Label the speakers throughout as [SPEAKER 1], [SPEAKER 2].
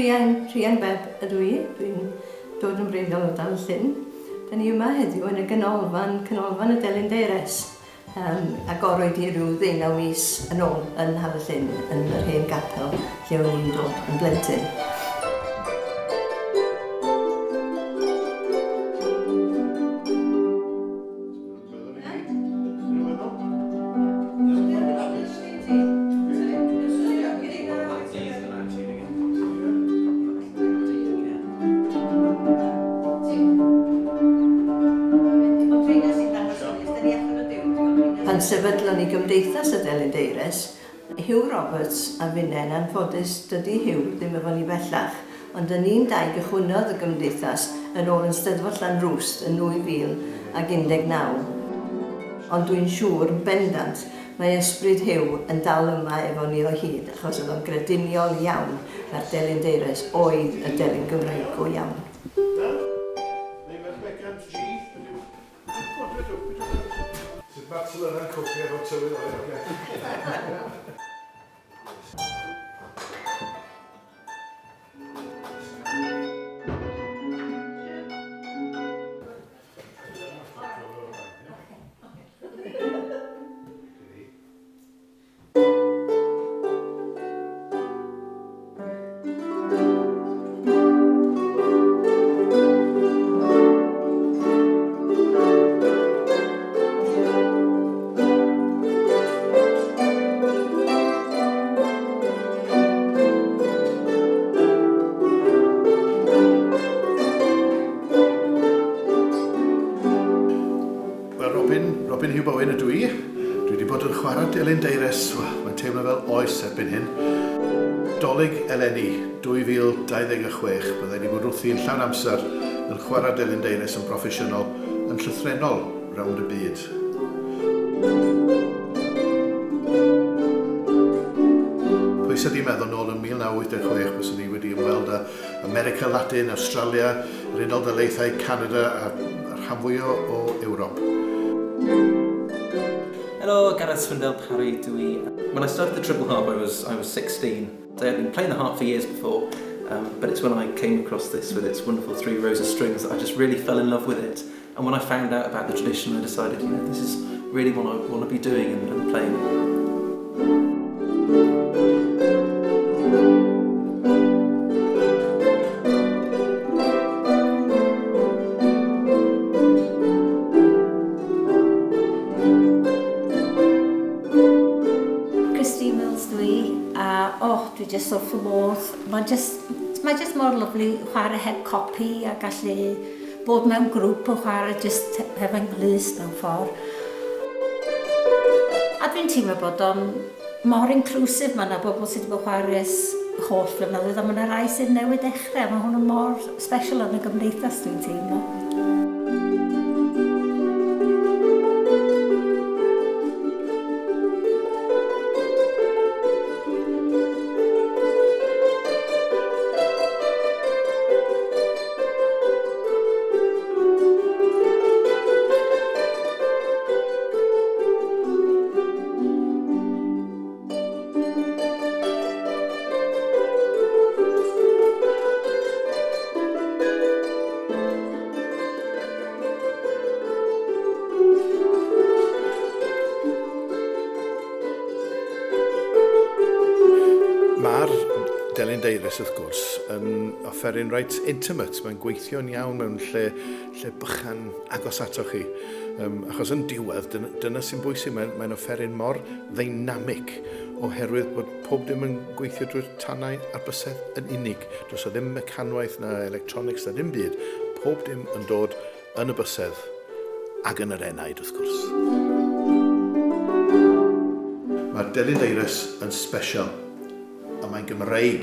[SPEAKER 1] Rhian, Rhian Bebb ydw i, dwi'n dod yn wreiddiol o Dan Llyn. Da ni yma heddiw yn y ganolfan, Canolfan y Delyn Deires, um, agorwyd i ryw ddeunaw mis yn ôl yn Hal y Llyn, yn yr hen gapel lle o'n i'n dod yn blentyn. Pan sefydlon ni Gymdeithas y Delyn Deires, Huw Roberts a finne, yn anffodus dydy Huw ddim efo ni bellach, ond yn ni'n dau gychwynnodd y Gymdeithas yn ôl yn Steddfod Llanrwst yn 2019. Ond dwi'n siŵr yn bendant mae ysbryd Huw yn dal yma efo ni o hyd achos oedd o'n grediniol iawn mae'r delyn deires oedd y delyn Gymraeg go iawn.
[SPEAKER 2] Na? Neu mae'r Megan G ydyw? O, dwedwch, beth yw'r... Sut mae'r telynau'n copio efo'r tywydd oer, oce? Wel, Robin, Robin Hugh Bowen ydw i. Dwi wedi bod yn chwarae delyn deires, wel, mae'n teimlo fel oes erbyn hyn. Dolig eleni, 2026, byddai wedi bod wrthi yn llawn amser yn chwarae delyn deires yn broffesiynol, yn llythrennol, rownd y byd. Pwy sydd wedi meddwl nôl yn 1986 byswn i wedi ymweld â America Latin, Awstralia, yr Unol Daleithiau, Canada a rhan fwyaf o Ewrop.
[SPEAKER 3] Helo, Gareth Swindell Parry dw i. When I started the triple harp I was, I was 16. I had been playing the harp for years before, um, but it's when I came across this with its wonderful three rows of strings that I just really fell in love with it. And when I found out about the tradition, I decided, you know, this is really what I want to be doing and, and playing.
[SPEAKER 4] Christine Mills dwi, a oh, dwi just wrth fy modd. Mae'n just, mae just mor lyflu chwarae heb copi a gallu Bod mewn grŵp yn chwarae jyst hefo'n glust mewn ffordd. A dwi'n teimlo bod o'n mor inclusive, mae yna bobl sydd wedi bod chwarae ers holl flynyddoedd a mae yna rai sydd newydd dechrau. Mae hwn yn mor special yn y gymdeithas dwi'n teimlo.
[SPEAKER 2] Mae'r Delyn Davies, wrth gwrs, yn offeryn reit intimate. Mae'n gweithio'n iawn mewn lle, lle bychan agos atoch chi. Um, achos yn diwedd, dyna, dyna sy'n bwysig, mae'n mae offeryn mor ddeinamig oherwydd bod pob dim yn gweithio drwy'r tanau a'r bysedd yn unig. Does o ddim mecanwaith na electronics na dim byd. Pob dim yn dod yn y bysedd ac yn yr enaid, wrth gwrs. Mae'r Delyn Deires yn special, a mae'n Gymreig.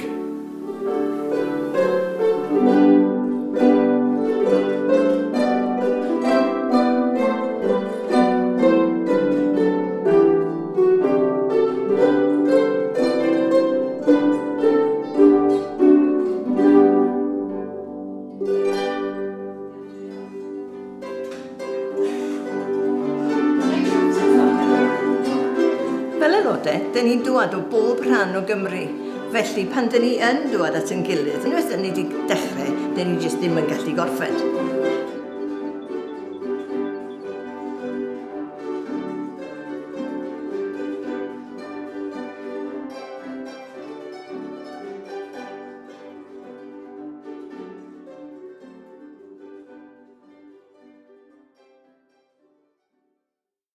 [SPEAKER 1] Fel aelodau, dyn ni'n dŵad o bob rhan o Gymru. Felly, pan dyn ni yn dŵad at ein gilydd, unwaith dyn ni wedi dechrau, dyn ni jyst ddim yn gallu gorffen.